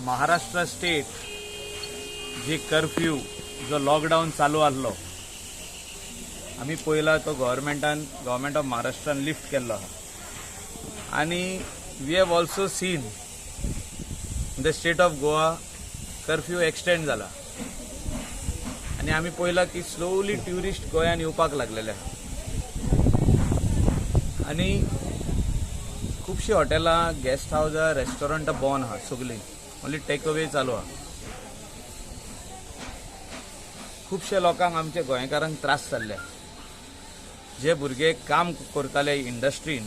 Maharashtra state जे curfew जो lockdown चालू आसलो आमी पळयला तो गव्हर्मेंटान गव्हर्मेंट ऑफ महाराष्ट्रान लिफ्ट केल्लो आहा आनी we have also seen the state of Goa curfew extend जाला आनी आमी पळयला की स्लोली ट्युरिस्ट गोंयान येवपाक लागलेले आहा आनी खुबशीं हॉटेलां, गेस्ट हावजां, रेस्टॉरंटां बंद आहा सगलीं, ओन्ली टेक अवे चालू आहा. खुबशे लोकांक, आमच्या गोंयकारांक त्रास जाल्ले. जे भुरगे काम करताले इंडस्ट्रीन,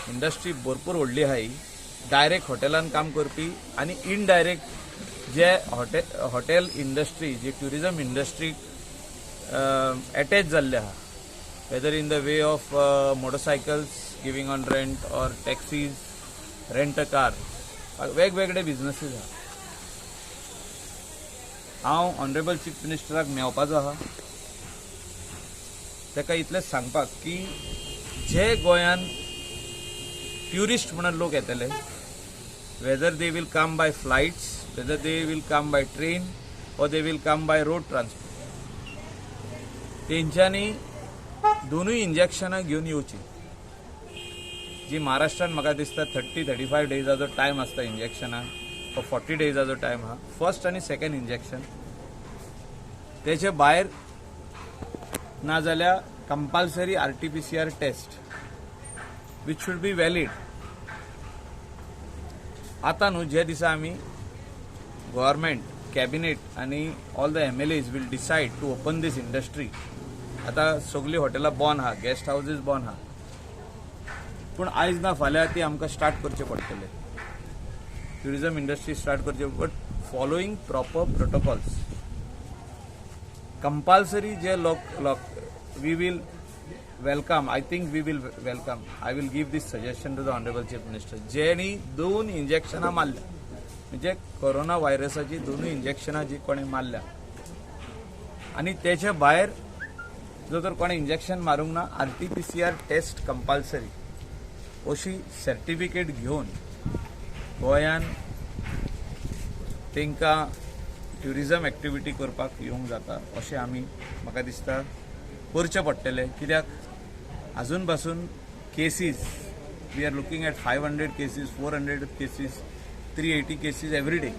इंडस्ट्री भरपूर व्हडली आहा ही, डायरेक्ट हॉटेलान काम करपी आनी इनडायरेक्ट जे हॉटेल इंडस्ट्री, जी ट्युरिजम इंडस्ट्री एटॅच जाल्ले आहा, whether in the way of motorcycles giving on rent or taxis, rent a car, वेगवेगळे बिजनसीस आहा. हांव ऑनरेबल चीफ मिनिस्टराक मेळपाचो आहा, ताका इतलेंच सांगपाक की जे गोंयान ट्युरिस्ट म्हणून लोक येतले, whether they will come by flights, whether they will come by train or they will come by road transport, तेंच्यांनी दोनूय इंजेक्शनां घेवन येवची. जी महाराष्ट्रान म्हाका दिसता 30-35 डेजाचो टायम आसता इंजेक्शनाक, 40 डेजाचो टायम आहा फर्स्ट आनी सेकंड इंजेक्शन. तेचे भायर नाजाल्यार compulsory RTPCR test which should be valid. आतां न्हू, जे दिसा आमी गव्हर्मेंट, कॅबिनेट आनी all the MLAs will decide to open this industry. आतां सगळीं हॉटेलां बंद आहा, गेस्ट हावजीस बंद आहा, पूण आयज ना फाल्यां ती आमकां स्टार्ट करचें पडटलें, ट्युरिजम इंडस्ट्री स्टार्ट करचे, but following proper protocols compulsory. जे लोक लोक we will welcome, I think we will welcome, I will give this suggestion to the honourable chief minister, जेणी दोन इंजेक्शनां मारल्या, म्हणजे कोरोना व्हायरसाची दोनूय इंजेक्शनां जी कोणें मारल्या आनी तेच्या भायर जर तर कोणें इंजेक्शन मारूंक ना, RTPCR test compulsory अशी सर्टिफिकेट घेवन गोंयान तांकां ट्युरिजम एक्टिविटी करपाक येवंक जाता अशें आमी म्हाका दिसता करचें पडटलें. कित्याक आजून पासून cases we are looking at 500 cases, 400 cases, 380 cases every day.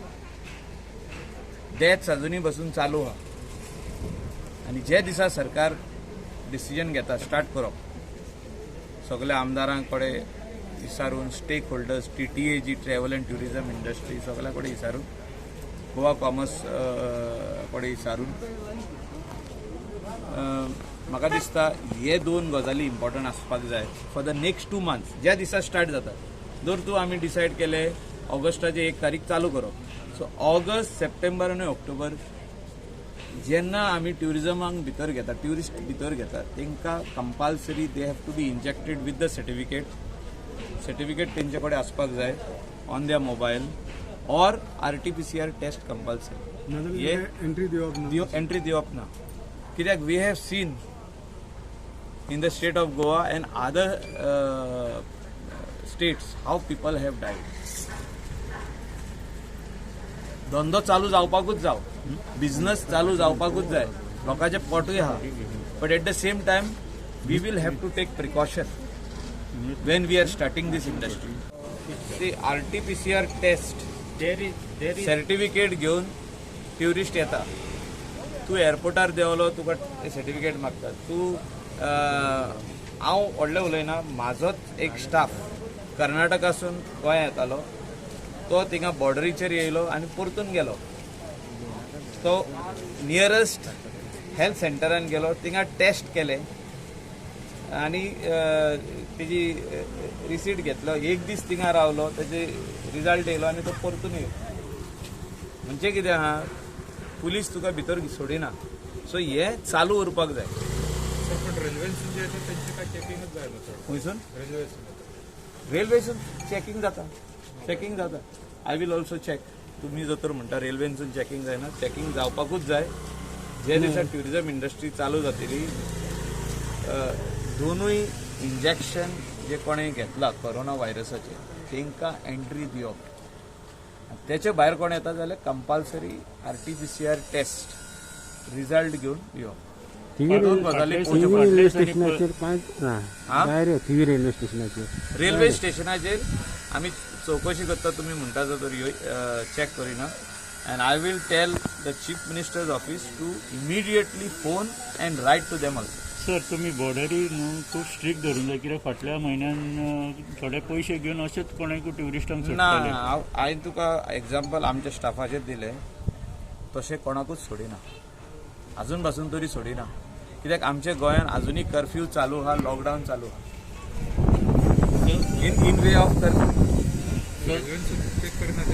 Deaths अजुनूय पासून चालू आहा आनी जे दिसा सरकार डिसिजन घेता स्टार्ट करप, सगल्या आमदारां कडेन विचारून, stakeholders, TTA ji travel and tourism industry सगल्या कडेन विचारून, गोवा कॉमर्स कडेन विचारून, म्हाका दिसता हे दोन गजाली इम्पॉर्टंट आसपाक जाय for the next 2 months. ज्या दिसा स्टार्ट जाता, जर तूं आमी डिसायड केलें ऑगस्टाचे 1 तारीख चालू करप, सो ऑगस्ट, सप्टेंबर आनी ऑक्टोबर जेन्ना आमी ट्युरिजमाक भितर घेता, ट्युरिस्ट भितर घेता, तांकां compulsory they have to be injected with the certificate. Certificate तेंचे कडेन आसपाक जाय on their mobile or RTPCR test compulsory. नाजाल्यार एंट्री दिवप ना. एंट्री दिवप ना, कित्याक we have seen in the state of Goa and other states how people have died. धंदो चालू जावपाकूच जाव, बिझनस चालू जावपाकूच जाय, लोकांचे पोटूय आहा, but at the same time we will have to take precaution when we are starting this industry. See, RTPCR test there is certificate घेवन tourist येता, तूं एअरपोर्टार देंवलो तुका सर्टिफिकेट मागता. तूं हांव व्हडलें उलयना, म्हाजोच एक स्टाफ कर्नाटकासून गोंया येतालो, तो थिंगा बॉर्डरीचेर येयलो आनी परतून गेलो. तो नियरस्ट हेल्थ सेंटरान गेलो, थिंगा टेस्ट केले आनी तेजी रिसीट घेतलो. एक दीस थिंगा रावलो, तेजे रिजल्ट येयलो आनी तो परतून येयलो. म्हणजे कितें आहा, पुलीस तुका भितर सोडिना. सो हें चालू उरपाक जाय. सर, पण रेल्वेसून जे येता तेंचे काय चेकिंगच जायना सर? खंयसून? रेल्वेसून. रेल्वेसून चॅकिंग जाता, चॅकिंग जाता. I will also check. तुमी जर तर म्हणटा रेल्वेनसून चॅकिंग जायना, चॅकिंग जावपाकूच जाय. जे दिसा ट्युरिजम इंडस्ट्री चालू जातली, दोनूय इंजेक्शन जे कोणें घेतला कोरोना व्हायरसाचें तांकां एंट्री दिवप तेचे भायर कोण येता जाल्यार compulsory RTPCR test result घेवन येवप. थिवी दोन गजाली थिवी पळोवच्यो पडटल्यो. रेल्वे स्टेशनाचेर कांयच ना. हा? डायरेक्ट थिवी रेल्वे स्टेशनाचेर. रेल्वे स्टेशनाचेर आमी चवकशी करता. तुमी म्हणटा तर चॅक करिना and I will tell the chief minister's office to immediately phone and write to them also. Sir, तुमी बॉर्डरी न्हू खूब स्ट्रिक्ट धरूंक जाय, कित्याक फाटल्या म्हयन्यान थोडे पयशे घेवन अशेच कोणाकूय ट्युरिस्टांक ना. सोडटाले. हांव हांवें तुका एग्जाम्पल आमच्या स्टाफाचेर दिलें. तशें कोणाकूच सोडिना, अजून पासून तरी सोडिना, कित्याक आमच्या गोंयांत अजुनूय कर्फ्यू चालू आहा, लॉकडावन चालू आहा, in way of curfew. रेल्वेनसून चॅक करिना.